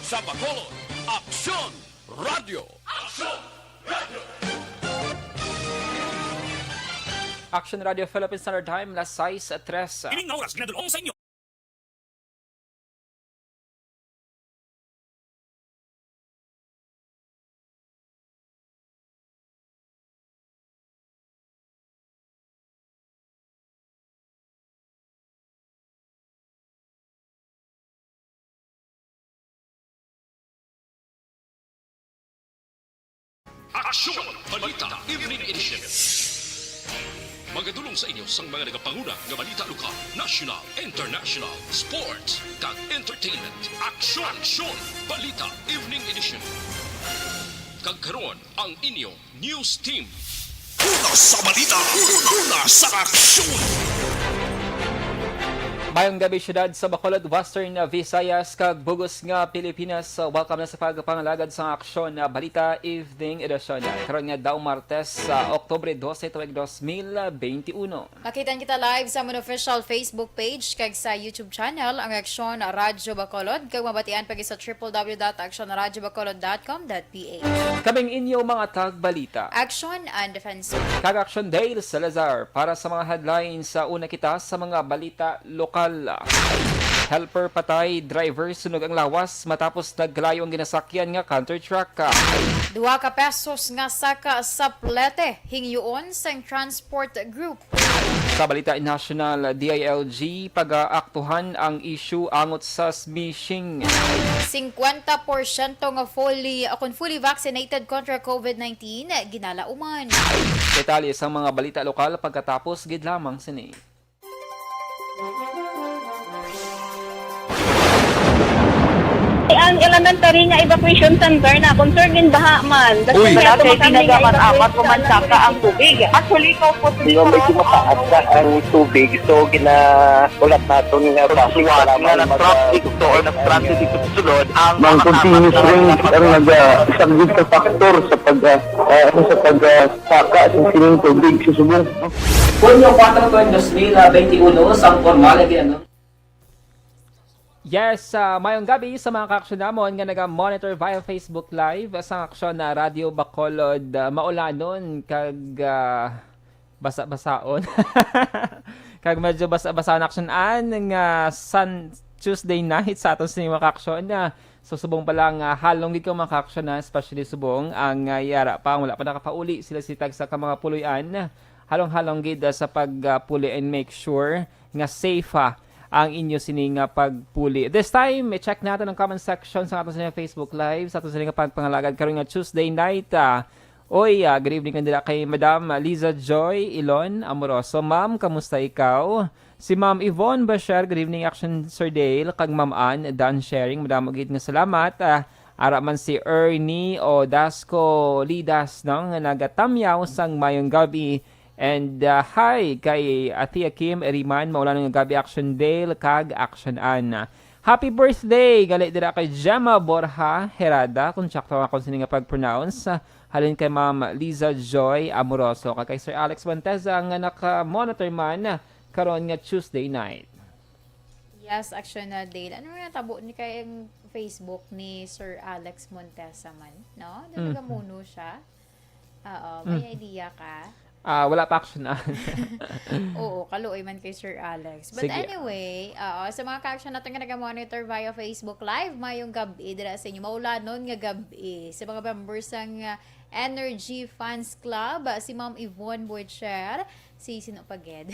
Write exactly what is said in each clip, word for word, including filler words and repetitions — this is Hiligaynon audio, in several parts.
Sa Bacolod, Aksyon Radio. Aksyon Radio. Action Radio Philippine Standard Time, las sais tres. Ining nga oras ginadul-ong sa inyo. Aksyon! Balita Evening Edition. Magadulong sa inyo sang mga nagapanguna nga balita lokal, national, international, sports, kag entertainment. Aksyon! Aksyon! Balita Evening Edition. Kag karon ang inyo news team. Una sa balita, una sa aksyon. Mayong gabi, syudad sa Bacolod, Western Visayas, kag bugos nga Pilipinas. Welcome na sa pagpangalagad sa aksyon na balita evening edition. Karon nga daw Martes, sa Oktubre dose, tuig dos mil benti uno. Makitan kita live sa amon official Facebook page kag sa YouTube channel, ang Aksyon Radyo Bacolod, kag mabatian pa gid sa triple w dot action radyo bacolod dot com dot p h. Kaming inyo mga tagbalita. Action and Defense. Kag Action Dale Salazar para sa mga headlines. Sa una kita sa mga balita lokal. Helper patay, driver sunog ang lawas matapos nagkalayo ang ginasakyan nga counter truck. Duha ka pesos nga saka sa plete, hingyoon sang transport group. Sa balita national, D I L G pagaaktuhan ang issue angot sa smishing. Singkwenta porsyento nga fully, akon fully vaccinated kontra COVID nineteen, ginalauman. Detalye sang mga balita lokal pagkatapos gid lamang sini. Ang elementary nga evacuation center na concern gin baha man. Uy, wala kay tinagaman amat ko man saka ang tubig. Actually, ko po Yung medyo mataas na ang tubig, so ginaulat naton nga traffic nga nag-traffic to or nag-transit dito sa sulod ang mga continuous rains ang nag-saglit sa factor sa pag ah, ah, sa pag ah, saka sa sining tubig sa subong. Hunyo kuwatro, dos mil benti uno, sang formal nga ano. Yes, ah, mayong gabi sa mga kaaksyon namon nga naga-monitor via Facebook Live sa aksyon na Radyo Bacolod, ah, maulanon kag ah, basa-basaon. Kag medyo basa-basaon aksyon an nga Sun Tuesday night sa aton sini mga kaaksyon na so subong pa lang ah, halong gid ko mga kaaksyon na especially subong ang ah, yara pa wala pa nakapauli sila si tagsa ka mga puloy-an. Halong-halong gid ah, sa pagpuli and make sure nga safe ah, ang inyo sini nga pagpuli. This time, i-check natin ang comment section sa aton sa Facebook Live, sa aton sa nga pagpangalagad karon nga Tuesday night. Ah. Oy, ah, good evening kandila kay Madam Liza Joy Ilon Amoroso. Ma'am, kamusta ikaw? Si Ma'am Yvonne Basher, good evening, Action Sir Dale, kag Ma'am Ann, done sharing. Madamo gid nga salamat. Ah, ara man si Ernie o Dasco Lidas, no, nga nagatamyaw sang mayong gabi. And uh, hi kay Athea Kim Eriman, maulan nga gabi Action Dale kag Action Ann. Happy birthday gali dira kay Gemma Borja Herada, kung sakto ang akon sini nga pag-pronounce. Halin kay Ma'am Liza Joy Amoroso, kag kay Sir Alex Monteza nga naka-monitor man karon nga Tuesday night. Yes, Action na Dale. Ano nga tabo ni kay ang Facebook ni Sir Alex Monteza man, no? Doon mm. Nagamuno siya. Oo, may mm. Idea ka? Ah, wala pa action na. Oo, kaluoy man kay Sir Alex. But sige. Anyway, oo, sa mga ka-action natin nga nag-monitor via Facebook Live, mayong gabi dira sa inyo. Maulanon nga gabi. Sa mga members ng uh, Energy Fans Club, uh, si Ma'am Yvonne Boitcher, si sino pa gid?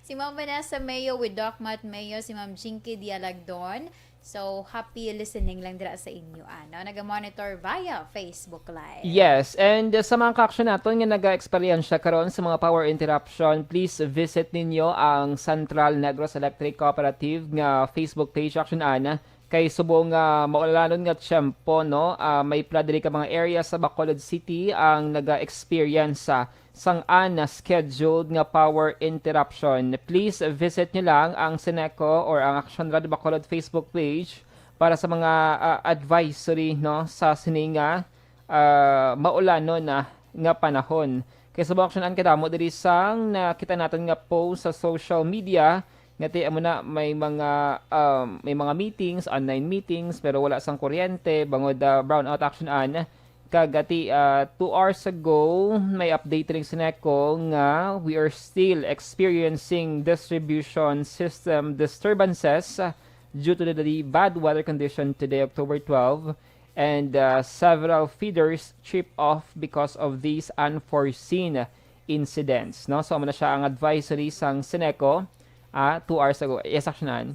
Si Ma'am Vanessa Mayo with Doc Matt Mayo, si Ma'am Jinky Dialagdon, So, happy listening lang dira sa inyo, ano? Naga-monitor via Facebook Live. Yes, and uh, sa mga ka-action naton nga naga-eksperyensya karon sa mga power interruption, please visit ninyo ang Central Negros Electric Cooperative nga Facebook page, Action Ana. Kay subong nga uh, maulalanon nga tiyempo, no? Uh, may pila diri ka mga area sa Bacolod City ang naga-experience sa sang-an na scheduled nga power interruption, please visit nyo lang ang Seneco or ang Action Radio Bacolod Facebook page para sa mga uh, advisory, no, sa sini nga uh, maulanon na nga panahon. Kay sa mga aksyonan kadamo diri sang nakita naton nga post sa social media, Nga ti, amo na, may mga, um, may mga meetings, online meetings, pero wala sang kuryente, bangod, ah, brownout, Action Ann. Kag, ah, ti, ah, two hours ago, may update rin sa Seneco nga we are still experiencing distribution system disturbances, ah, due to the bad weather condition today, October twelve, and, ah, several feeders trip off because of these unforeseen incidents, no? So, amo na siya ang advisory sang Seneco, ah, two hours ago. Yes, Action Ann.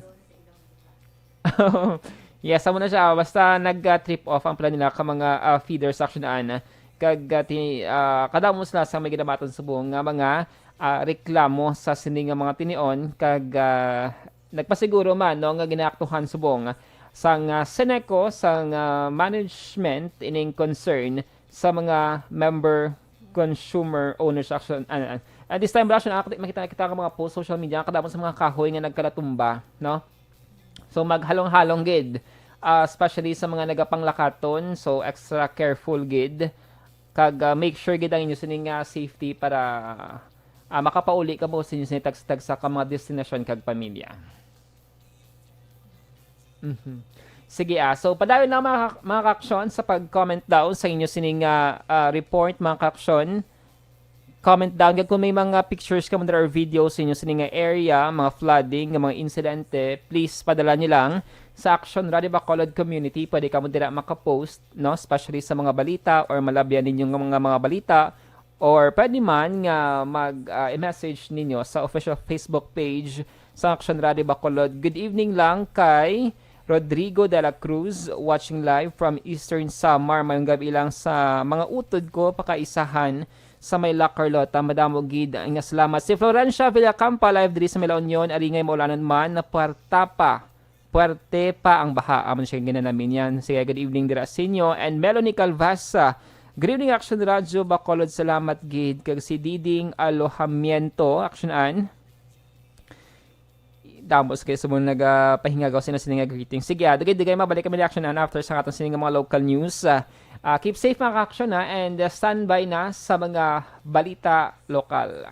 Yes, amo na siya. Basta nag, ah, trip off ang plan nila ka mga, ah, feeders, Action Ann. Kag, ah, ti-, ah, kadamo sila sa may ginamaton subong nga mga, ah, reklamo sa sini nga mga tinion. Kag, ah, nagpasiguro man, no, nga ginaaktuhan subong sang, ah, Seneco, sang, ah, management ining concern sa mga member consumer owners, Action. Ah, ah, ah, this time, Action, ah, makita, kita ka mga post social media, kadamo sa mga kahoy nga nagkalatumba, no? So, maghalong-halong gid, ah, especially sa mga nagapanglakaton. So, extra careful gid. Kag, ah, make sure gid ang inyo sini nga safety para, ah, makapauli kamo sa inyo sini tagsa-tagsa ka mga destinasyon kag pamilya. Mhm. Sige, ah. So, padayon lang, mga ka-, mga ka-Action, sa pag-comment down sa inyo sining, ah, ah, report, mga ka-Action. Comment down kag kung may mga pictures kamo dira or videos sa inyo sining nga area, mga flooding, nga mga insidente, please padala niyo lang sa Action Radio Bacolod Community. Pwede kamo dira makapost, no? Especially sa mga balita or malabyan ninyo nga mga, mga balita. Or pwede man nga mag, ah, i-message ninyo sa official Facebook page sa Action Radio Bacolod. Good evening lang kay Rodrigo de la Cruz, watching live from Eastern Samar. Mayong gabi lang sa mga utod ko, pakaisahan sa may La Carlota. Madamo gid nga salamat. Si Florencia Villacampa, live diri sa may La Union, ari ngay maulanon man, puwerta pa. Puwerte pa ang baha. Amo na siya ginanamin yan. Sige, good evening dira sa inyo. And Melanie Calvasa, good evening, Action Radio Bacolod. Salamat gid. Kag si Diding Alojamiento, Action Ann. Damos kayo sa mga nagapahingagaw sila sa nga greeting. Sige, ah, dugay-dugay, mabalik kami ni Action Ann after sa atong sining mga local news. Ah, ah, keep safe, mga ka-Action, ah, and, ah, standby na sa mga balita lokal.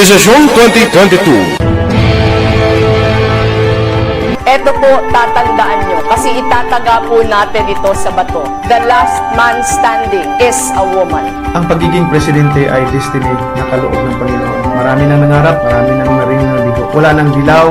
Desisyon twenty twenty-two. Eto po, tatandaan nyo, kasi itataga po natin ito sa bato. The last man standing is a woman. Ang pagiging presidente ay destiny na kaloob ng Panginoon. Marami nang nangarap, marami nang naring nabigo. Wala nang dilaw,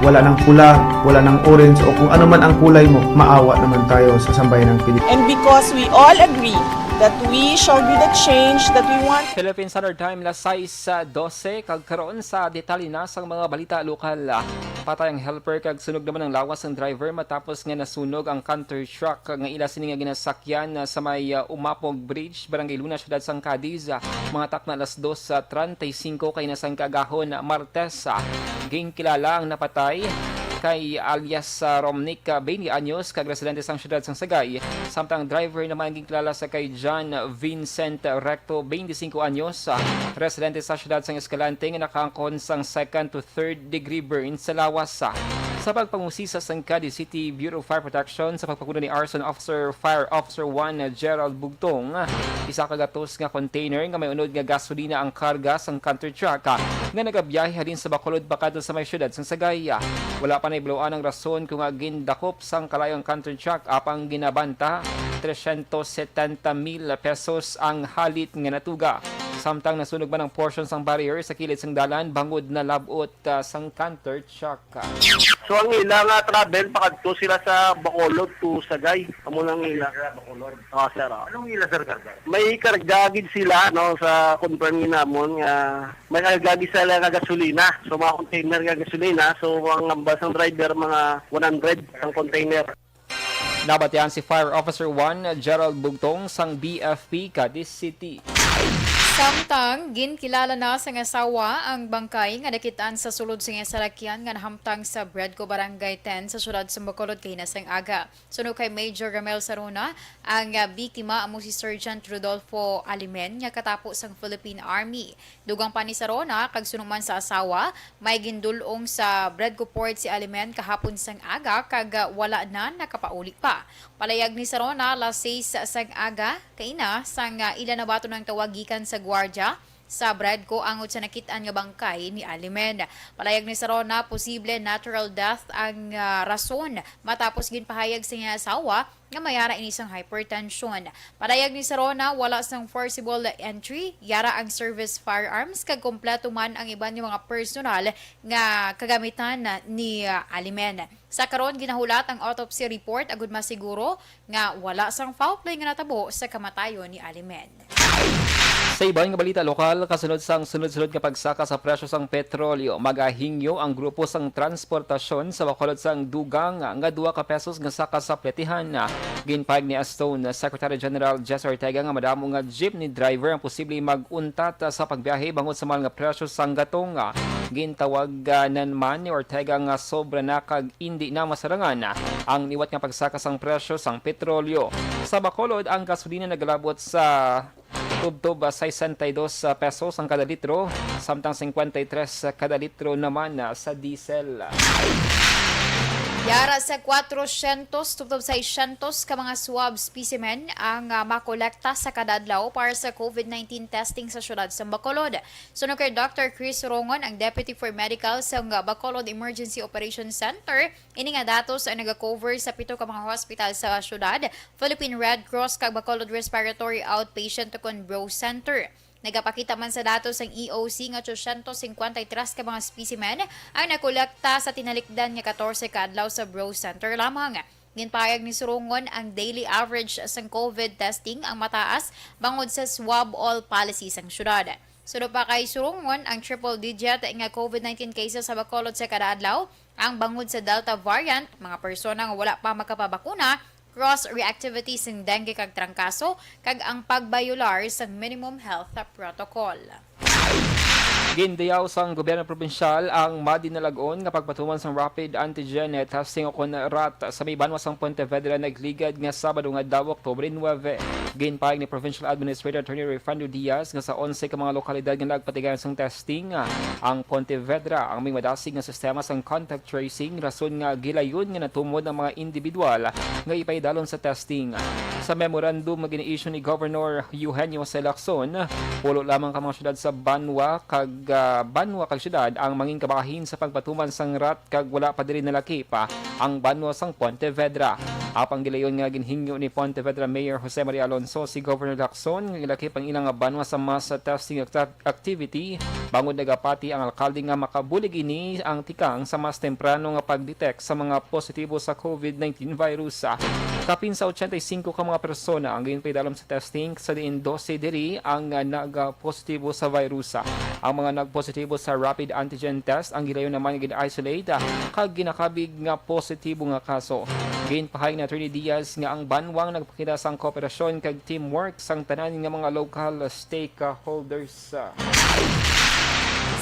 wala nang pula, wala nang orange, o kung ano man ang kulay mo, maawa naman tayo sa sambayan ng Pilipinas. And because we all agree that we shall be the change that we want. Philippine Standard Time, alas sais dose, kag karon sa detalye na sang mga balita lokal. Patay ang helper kag sunog naman ang lawas sang driver matapos nga nasunog ang canter truck nga ila sini nga ginasakyan sa may, uh, Umapog Bridge, Barangay Luna, siyudad sang Cadiz. Mga takna alas dos, uh, treinta y cinco kay nasang kaagahon, Martes. Ginkilala ang napatay kay alias, ah, Romnick, ah, twenty anyos, kag residente sang siyudad sang Sagay, samtang driver naman ginkilala sa kay John Vincent Recto, twenty-cinco anyos, ah, residente sa siyudad sang Escalante, nga nakaangkon sang second to third degree burn sa lawas. Sa pagpangusisa sang Cadiz City Bureau of Fire Protection sa pagpanguna ni Arson Officer Fire Officer one Gerald Bugtong, isa ka gatos nga container nga may unod nga gasolina ang karga sang canter truck, ah, nga nagabiyahe halin sa Bacolod pakadto sa may siyudad sang Sagay. Wala pa nahibaluan ang rason kung, ah, gindakop sang kalayo ang canter truck, apang ginabanta trescientos setenta mil pesos ang halit nga natuga. Sa Samtang nasunog man ang portion sang barrier sa kilid sang dalan bangod na lab-ot, ah, sang canter truck. So, ang ila nga travel pakadto sila sa Bacolod to Sagay. Amo lang ila. Sa Bacolod. Oh, sir, oh. Anong ila, sir, karga? May karga gid sila, no, sa confirm ni namon nga may karga gid sila nga gasolina. So, mga container nga gasolina. So, ang ambal sang driver, mga one hundred ang container. Nabatian si Fire Officer one Gerald Bugtong sang B F P Cadiz City. Samtang ginkilala na sang asawa ang bangkay nga nakitaan sa sulod sang iya salakyan nga nahamtang sa Bredco Barangay ten sa siyudad sa Bacolod kahina sang aga. Suno kay Major Ramel Sarona, ang, ah, biktima amo si Sergeant Rodolfo Alimen nga katapo sang Philippine Army. Dugang pa ni Sarona kag suno man sa asawa, may gindul-ong sa Bredco Port si Alimen kahapon sang aga kag, ah, wala na nakapauli pa. Palayag ni Sarona, alas sais sang aga kaina sang, ah, ila nabaton ang tawag gikan sa gwardya sa Bredco angot sa nakit-an nga bangkay ni Alimen. Palayag ni Sarona, posible natural death ang, ah, rason matapos ginpahayag sa iya asawa nga may ara ini sang hypertension. Palayag ni Sarona, wala sang forcible entry, yara ang service firearms kag kompleto man ang iban nga mga personal nga kagamitan ni, ah, Alimen. Sa karon, ginahulat ang autopsy report agud masiguro nga wala sang foul play nga natabo sa kamatayon ni Alimen. Sa iban nga balita lokal, kasunod sang sunod-sunod nga pagsaka sa presyo sang petrolyo, magahingyo ang grupo sang transportasyon sa Bacolod sang dugang nga dua ka pesos nga saka sa pletihan. Ginpahayag ni Astone Secretary General Jess Ortega nga madamo nga jeepney driver ang posible mag-untat sa pagbiyahe bangod sa mahal nga presyo sang gatong. Gintawagan man ni Ortega nga sobra na kag indi na masarangan ang liwat nga pagsaka sang presyo sang petrolyo. Sa Bacolod, ang gasolina nagalabot sa tubtob, ah, sesenta y dos pesos ang kada litro, samtang cincuenta y tres kada litro naman, ah, sa diesel. Yara sa cuatrocientos tubtob seiscientos ka mga swab specimen ang, ah, makolekta sa kada adlaw para sa COVID nineteen testing sa siyudad sa Bacolod. Suno kay Doctor Chris Rongon, ang Deputy for Medical sa Bacolod Emergency Operation Center, ini nga datos ang naga-cover sa pito ka mga hospital sa siyudad, Philippine Red Cross kag Bacolod Respiratory Outpatient ukon BROWE Center. Nagapakita man sa datos ang E O C nga dosyentos singkwenta y tres ka mga specimen ang nakolekta sa tinalikdan nga katorse ka adlaw sa BROWE Center lamang. Ginpahayag ni Surongon ang daily average sang COVID testing ang mataas bangod sa swab all policy sang siyudad. Suno pa kay Surongon, ang triple digit nga COVID nineteen cases sa Bacolod sa kada adlaw ang bangod sa Delta variant, mga persona nga wala pa makapabakuna, cross reactivity sing dengue kag trangkaso, kag ang pagbayolar sang minimum health protocol. Gindayaw sang gobyerno probinsyal ang madinalag-on nga pagpatuman sang rapid antigen testing ukon rat sa may banwa sang Pontevedra nagligad nga Sabado nga adlaw, Oktubre nuebe. Ginpahayag ni Provincial Administrator Attorney Rayfrando Diaz nga sa onse ka mga lokalidad nga nagpatigayon sang testing ang Pontevedra, ang may madasig nga sistema sang contact tracing, rason nga gilayon nga natumod ang mga individual nga ipaidalom sa testing. Sa memorandum nga gin-issue ni Governor Eugenio Lacson, pulo lamang ka mga syudad sa banwa kag, ah, banwa kag syudad ang mangin kabahin sa pagpatuman sang rat kag wala pa diri nalakip ang banwa sang Pontevedra. Apang gilayon nga ginhingyo ni Pontevedra Mayor Jose Maria Alonso si Governor Lacson nga ilakip ang ilang banwa sa mass testing acti-, activity, bangod nagapati ang alkalde nga makabulig ini ang tikang sa mas temprano nga pag-detect sa mga positibo sa COVID nineteen virus. Kapin sa ochenta y cinco ka mga persona ang ginpaidalom sa testing, sa diin dose diri ang, ah, nagpositibo sa virus. Ang mga nagpositibo sa rapid antigen test ang gilayon naman nga gin-isolate, ah, kag ginakabig nga positibo nga kaso. Ginpahayag ni Attorney Diaz nga ang banwang nagpakita sang kooperasyon kag teamwork sang tanan nga mga local stakeholders.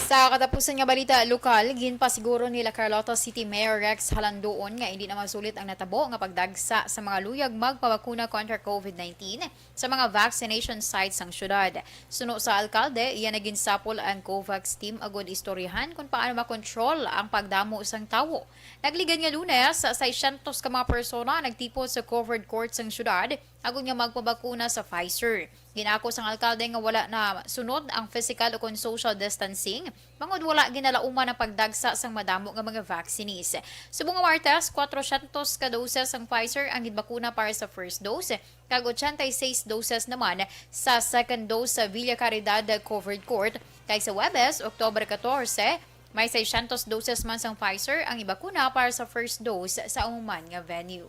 Sa katapusan nga balita lokal, ginpasiguro nila Carlota City Mayor Rex Halandoon nga indi na masulit ang natabo nga pagdagsa sa mga luyag magpabakuna kontra COVID nineteen sa mga vaccination sites sang syudad. Suno sa alkalde, iya na ginsapol ang COVAX team agud istoryahan kon paano makontrol ang pagdamo sang tawo. Nagligad nga Lunes, seiscientos ka mga persona ang nagtipon sa covered court sang syudad agud nga magpabakuna sa Pfizer. Ginako sang alkalde nga wala na sunod ang physical o kon social distancing, bangod wala ginalauman ang pagdagsa sang madamo nga mga vaccines. Subong nga Martes, kwatrosyentos ka doses ang Pfizer ang ginbakuna para sa first dose, kag ochenta y seis doses naman sa second dose sa Villa Caridad Covered Court, kag sa Huwebes, Oktubre katorse, may seiscientos doses man sang Pfizer ang ibakuna para sa first dose sa amo man nga venue.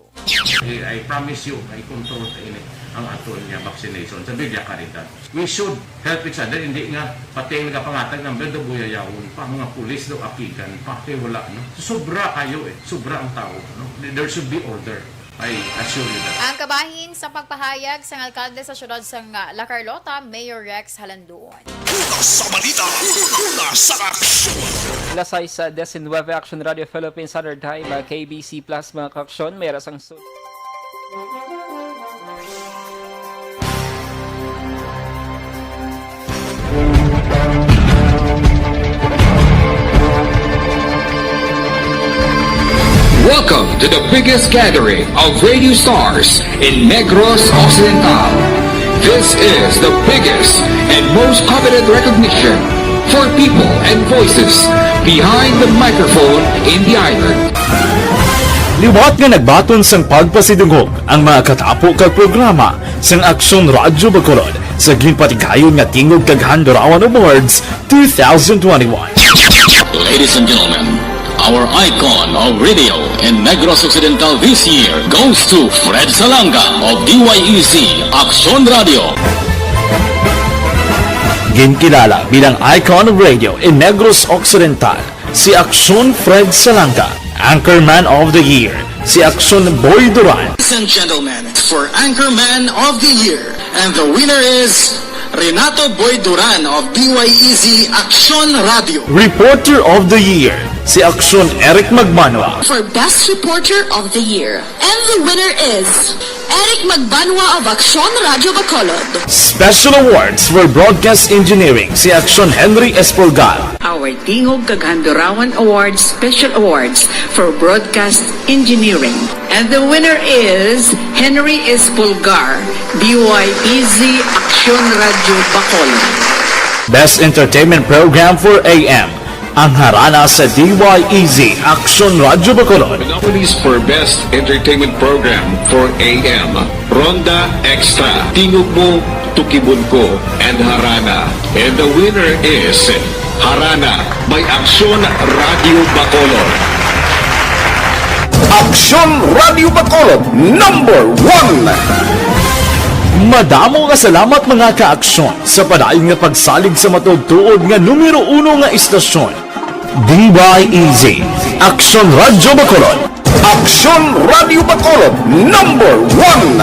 I, I promise you, may control ta ini ang aton nga vaccination sa Villa Caridad. We should help each other, hindi nga pati ang nagapangatag ng bed, buyayawon pa, mga pulis daw akigan pa, kay wala, no? Sobra kayo eh, sobra ang tao, no? There should be order. I assure you that. Ang kabahin sa pagpahayag sang alkalde sa siyudad sang La Carlota, Mayor Rex Halanduon. Una sa balita, una sa aksyon. Alas sais disinuebe, Aksyon Radio Philippines Standard Time, ah, K B C Plus, mga kaaksyon, may rasang su- Welcome to the biggest gathering of radio stars in Negros Occidental. This is the biggest and most coveted recognition for people and voices behind the microphone in the island. Liwat nga nagbaton sang pagpasidungog ang mga katapo kag programa sang Aksyon Radyo Bacolod sa ginpatigayon nga Tingog kag Handurawan Awards two thousand twenty-one. Ladies and gentlemen, our icon of radio in Negros Occidental this year goes to Fred Salanga of D Y E Z Aksyon Radio. Ginkilala bilang icon of radio in Negros Occidental si Aksyon Fred Salanga, Anchorman of the Year si Aksyon Boy Duran. Ladies and gentlemen, for Anchorman of the Year, and the winner is Renato Boy Duran of D Y E Z Aksyon Radio. Reporter of the Year si Aksyon Eric Magbanwa. For Best Reporter of the Year, and the winner is Eric Magbanwa of Aksyon Radyo Bacolod. Special Awards for Broadcast Engineering si Aksyon Henry Espolgar. Our Tingog kag Handurawan Awards Special Awards for Broadcast Engineering. And the winner is Henry Espolgar, D Y E Z Aksyon Radyo Bacolod. Best Entertainment Program for A M, ang harana sa D Y E Z Aksyon Radyo Bacolod. The nominees for Best Entertainment Program for A M, Ronda Extra, Tingog Mo, Tukibon Ko, and Harana. And the winner is Harana by Aksyon Radio Bacolod. Aksyon Radio Bacolod, number one! Madamo nga salamat, mga kaaksyon, sa padayon nga pagsalig sa matuod-tuod nga numero uno nga istasyon, D Y E Z, Aksyon Radio Bacolod. Aksyon Radio Bacolod, number one!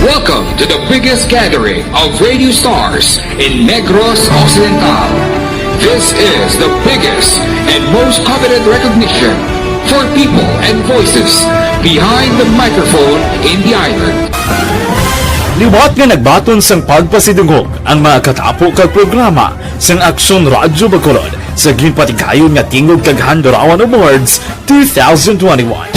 Welcome to the biggest gathering of radio stars in Negros Occidental. This is the biggest and most coveted recognition for people and voices behind the microphone in the island. Liwat nga nagbaton sang pagpasidungog ang mga katapo kag programa sang Aksyon Radyo Bacolod sa ginpatigayon nga Tingog kag Handurawan Awards two thousand twenty-one.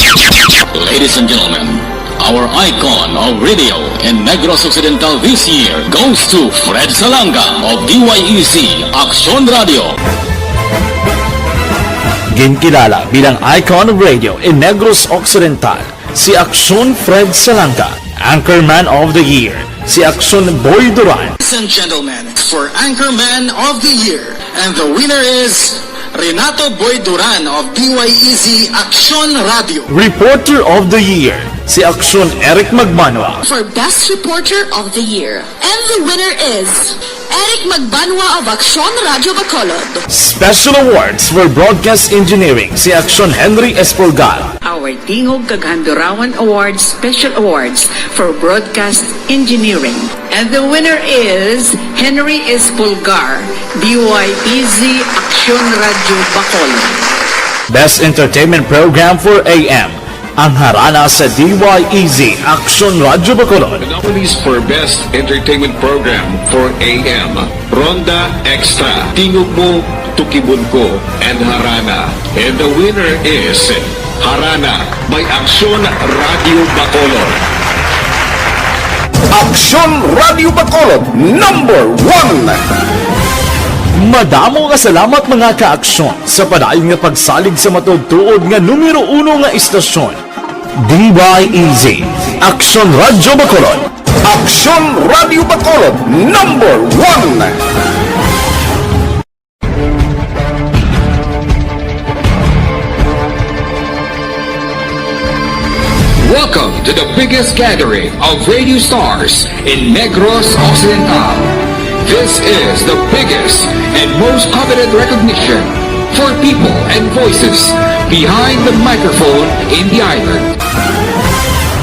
Ladies and gentlemen, our icon of radio in Negros Occidental this year goes to Fred Salanga of D Y E Z Aksyon Radio. Ginkilala bilang icon of radio in Negros Occidental si Aksyon Fred Salanga, Anchorman of the Year si Aksyon Boy Duran. Ladies and gentlemen, for Anchorman of the Year, and the winner is Renato Boy Duran of D Y E Z Aksyon Radio. Reporter of the Year si Aksyon Eric Magbanwa. For Best Reporter of the Year, and the winner is Eric Magbanwa of Aksyon Radyo Bacolod. Special Awards for Broadcast Engineering si Aksyon Henry Espolgar. Our Tingog kag Handurawan Awards Special Awards for Broadcast Engineering. And the winner is Henry Espolgar, D Y E Z Aksyon Radyo Bacolod. Best Entertainment Program for A M, ang harana sa D Y E Z Aksyon Radyo Bacolod. The nominees for Best Entertainment Program for A M, Ronda Extra, Tingog Mo, Tukibunco, and Harana. And the winner is Harana by Aksyon Radio Bacolod. Aksyon Radio Bacolod, number one. Madamo nga salamat, mga ka-aksyon, sa padayon nga pagsalig sa matuod-tuod nga numero uno nga istasyon, D Y E Z, Aksyon Radio Bacolod. Aksyon Radio Bacolod, number one. Welcome to the biggest gathering of radio stars in Negros Occidental. This is the biggest and most coveted recognition for people and voices behind the microphone in the island.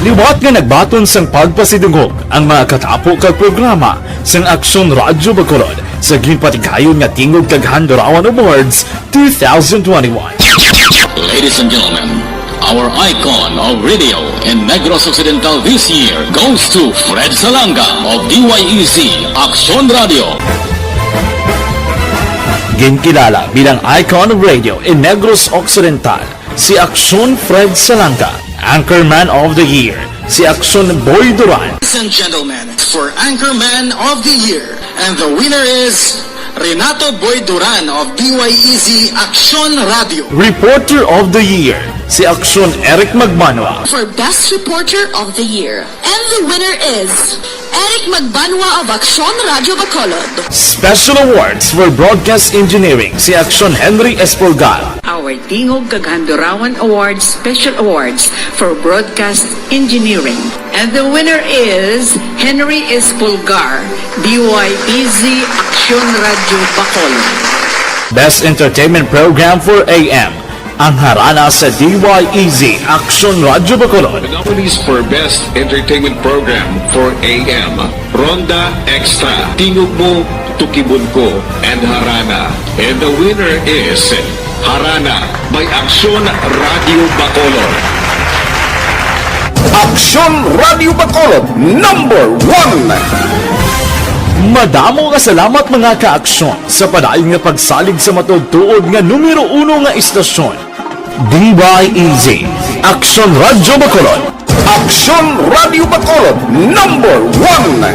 Liwat nga nagbaton sang pagpasidungog ang mga katapo kag programa sang Aksyon Radyo Bacolod sa ginpatigayon nga Tingog kag Handurawan Awards two thousand twenty-one. Ladies and gentlemen, our icon of radio in Negros Occidental this year goes to Fred Salanga of D Y E Z Aksyon Radio. Ginkilala bilang icon of radio in Negros Occidental si Aksyon Fred Salanga, Anchorman of the Year si Aksyon Boy Duran. Ladies and gentlemen, for Anchorman of the Year, and the winner is Renato Boy Duran of D Y E Z Aksyon Radio. Reporter of the Year si Aksyon Eric Magbanwa. For Best Reporter of the Year, and the winner is Eric Magbanwa of Aksyon Radio Bacolod. Special Awards for Broadcast Engineering si Aksyon Henry Espolgar. Our Tingog kag Handurawan Awards Special Awards for Broadcast Engineering. And the winner is Henry Espolgar, D Y E Z Aksyon Radio Bacolod. Best Entertainment Program for A M, ang harana sa D Y E Z Aksyon Radio Bacolod. The nominees for Best Entertainment Program for A M, Ronda Extra, Tingog Mo, Tukibunco, and Harana. And the winner is Harana by Aksyon Radio Bacolod. Aksyon Radio Bacolod, number one. Madamo nga salamat, mga ka-aksyon, sa padayon nga pagsalig sa matuod-tuod nga numero uno nga istasyon, D Y E Z, Aksyon Radio Bacolod. Aksyon Radio Bacolod, number one.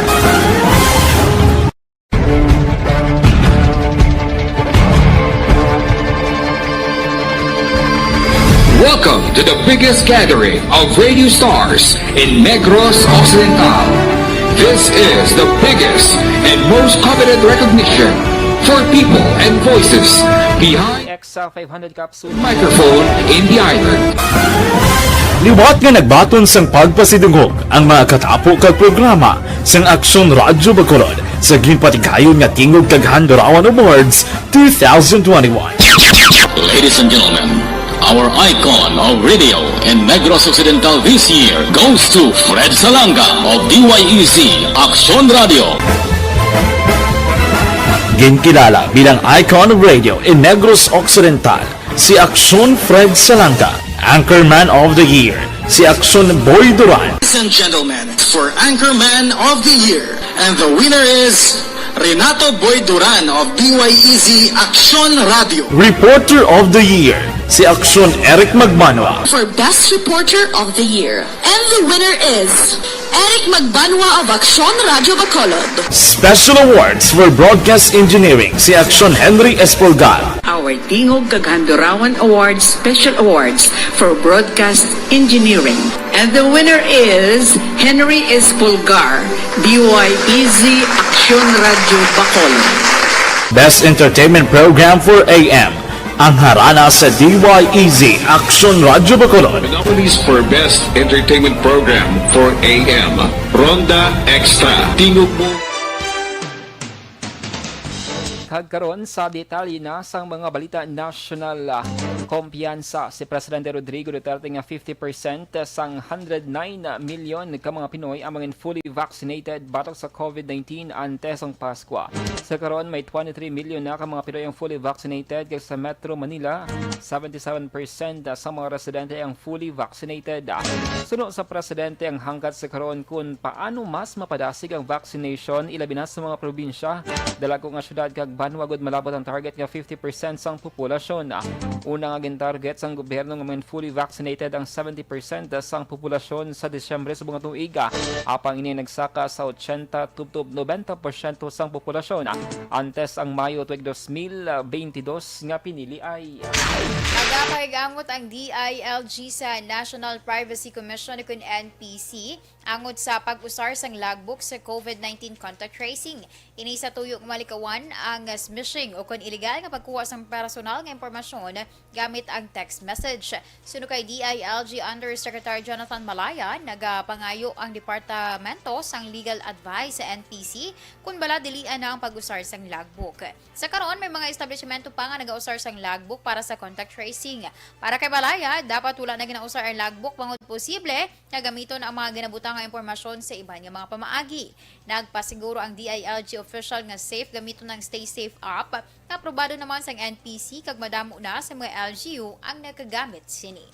Welcome to the biggest gathering of radio stars in Negros Occidental. This is the biggest and most coveted recognition for people and voices behind X five hundred capsule microphone in the island. Liwat nga nagbaton sang pagpasidungog ang mga katapo kag programa sang Aksyon Radyo Bacolod sa ginpatigayon nga Tingog kag Handurawan Awards two thousand twenty-one. Ladies and gentlemen, our icon of radio in Negros Occidental this year goes to Fred Salanga of D Y E Z Aksyon Radio. Ginkilala bilang icon of radio in Negros Occidental si Aksyon Fred Salanga, Anchorman of the Year si Aksyon Boy Duran. Ladies and gentlemen, for Anchorman of the Year, and the winner is Renato Boy Duran of D Y E Z Aksyon Radio. Reporter of the Year si Aksyon Eric Magbanwa. For Best Reporter of the Year, and the winner is Eric Magbanwa of Aksyon Radio Bacolod. Special Awards for Broadcast Engineering si Aksyon Henry Espolgar. Our Tingog kag Handurawan Awards Special Awards for Broadcast Engineering. And the winner is Henry Espolgar, D Y E Z Aksyon Radio Bacolod. Best Entertainment Program for A M, ang harana sa D Y E Z Aksyon Radio Bacolod. The nominees for Best Entertainment Program for A M, Ronda Extra, Tingog Mo. Kag karon sa detalye na sang mga balita nasyonal, ah, kumpiyansa si Presidente Rodrigo Duterte nga fifty percent sang hundred nine million ka mga Pinoy ang mangin fully vaccinated batok sa COVID nineteen antes sang Paskwa. Sa karon, may twenty-three million na ka mga Pinoy ang fully vaccinated, kag sa Metro Manila, seventy-seven percent sa mga residente ang fully vaccinated. Suno sa presidente, ang hangkat sa karon kon paano mas mapadasig ang vaccination, ilabi na sa mga probinsya, dalago nga syudad, kag wagod malabot ang target nga fifty percent sang populasyon. Una nga gin-target sang gobyerno nga man fully vaccinated ang seventy percent sang populasyon sa Disyembre subong nga tuig, apang ini nagsaka sa ochenta tubtob nobenta porsyento sang populasyon, antes ang Mayo tuig dos mil bentidós nga pinili ay. Nagapahigangot ang D I L G sa National Privacy Commission, kun N P C, angot sa pag-usar sang logbook sa COVID nineteen contact tracing. Ini sa tuyo nga malikawan ang smishing o kon iligal nga pagkuha sang personal nga impormasyon gamit ang text message. Suno kay D I L G Undersecretary Jonathan Malaya, nagapangayo ang departamento sang legal advice sa N P C kon bala dilian na ang pag-usar sang logbook. Sa karon, may mga establishmento pa nga nagausar sang logbook para sa contact tracing. Para kay Malaya, dapat wala na ginausar ang logbook bangod posible nga gamiton ang mga ginabutang nga impormasyon sa iban nga mga pamaagi. Nagpasiguro ang D I L G official nga safe gamiton ang Stay Safe app nga aprobado naman sang N P C kag madamo na sa mga L G U ang nagagamit sini.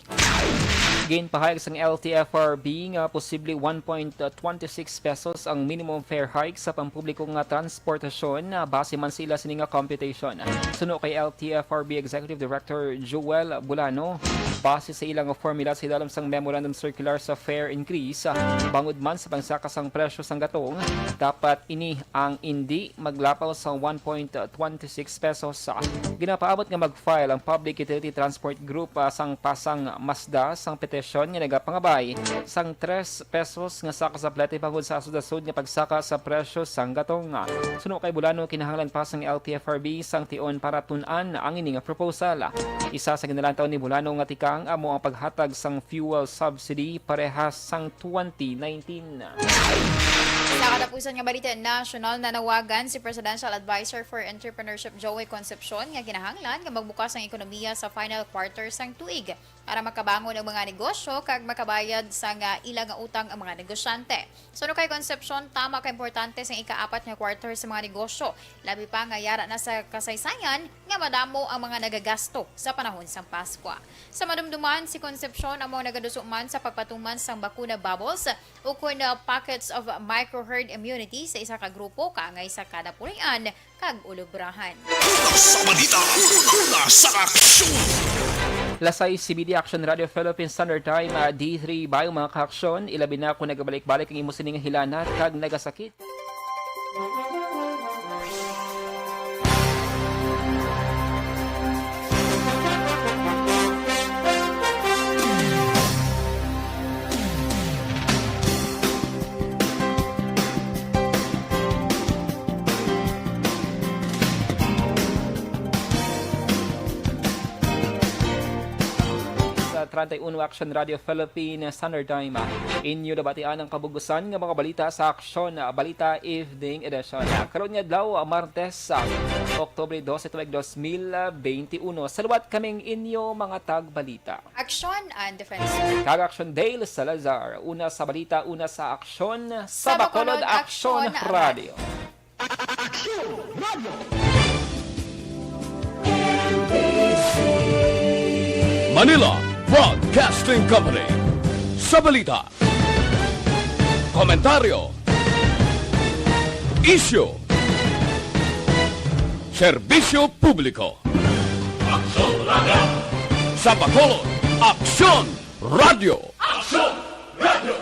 Ginpahayag sang L T F R B nga posible one point twenty six pesos ang minimum fare hike sa pampubliko nga transportasyon, ah, base man sila sini nga computation. Suno kay L T F R B Executive Director Joel Bulano, base sa ilang formula sa ilalim sang memorandum circular sa fare increase, ah, bangod man sa pagsaka sang presyo sang gatong, dapat ini ang indi maglapaw sa one point twenty six pesos. Ginapaabot nga mag-file ang Public Utility Transport Group, ah, sang Pasang Masda sang petisyon nga nagapangabay sang tres pesos nga saka sa plete bangod sa asod-asod nga pagsaka sa presyo sang gatong. Suno kay Bulano, kinahanglan pa sang L T F R B sang tion para tun-an ang ini nga proposal. Isa sa ginalantaw ni Bulano nga tikang amo ang paghatag sang fuel subsidy parehas sang twenty nineteen. Sa katapusan nga balita nasyonal, nanawagan si Presidential Advisor for Entrepreneurship Joey Concepcion nga kinahanglan nga magbukas ang ekonomiya sa final quarter sang tuig para makabangon ang mga negosyo kag makabayad sa nga ila nga utang ang mga negosyante. Suno kay Concepcion, tama ka importante sang ikaapat nga quarter sa mga negosyo, labi pa nga yara na sa kasaysayan nga madamo ang mga nagagasto sa panahon sang Paskwa. Sa madumduman, si Concepcion amo ang nagaduso man sa pagpatuman sang bakuna bubbles ukon, uh, pockets of micro herd immunity sa isa ka grupo kaangay sa kada puloy-an kag ulubrahan. Una sa balita, una sa aksyon. Lasay C B D Action Radio Philippines Standard Time, ah, D three bayo, mga kaaksyon, ilabi na kung nagabalik-balik ang imo sining hilanat kag nagasakit. Sa treinta y uno Action Radio Philippine Standard Time, inyo nabatian ang kabugusan nga mga balita sa Aksyon Balita Evening Edition. Karon nga adlaw, Martes, Oktubre dose, tuig dos mil benti uno. Saluwat kaming inyo mga tagbalita. Action and Defense. Kag Action Dale Salazar. Una sa balita, una sa aksyon, sa Bacolod Action Radio. Action Radio. Manila Broadcasting Company. Sa balita, komentaryo, isyu, serbisyo publiko. Aksyon Radio. Sa Bacolod, Aksyon Radio. Aksyon Radio.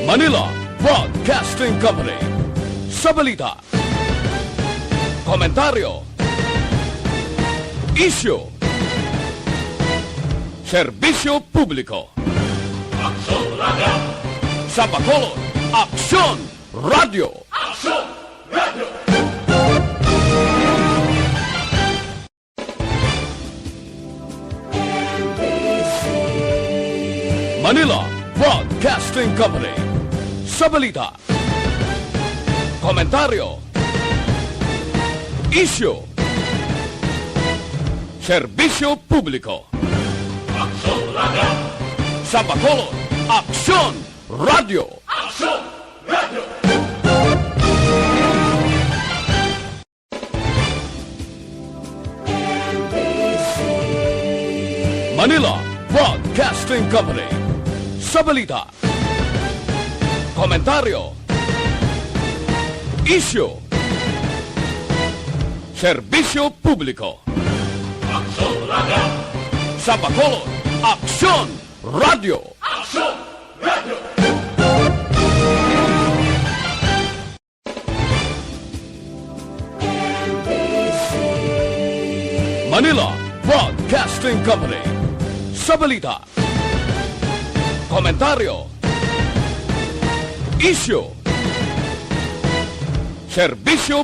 Manila Broadcasting Company. Sa balita, komentaryo, isyu, serbisyo publiko. Aksyon Radio. Sa Bacolod, Aksyon Radio. Aksyon Radio. Manila Broadcasting Company. Sa balita, komentaryo, isyu, serbisyo publiko. Aksyon Radio. Sa Bacolod, Aksyon Radio. Aksyon Radio. Manila Broadcasting Company. Sa balita, komentaryo, isyu, serbisyo publiko. Aksyon Radio. Sa Bacolod, Aksyon Radio. Aksyon Radio. Manila Broadcasting Company. Sa balita, komentaryo, isyu, serbisyo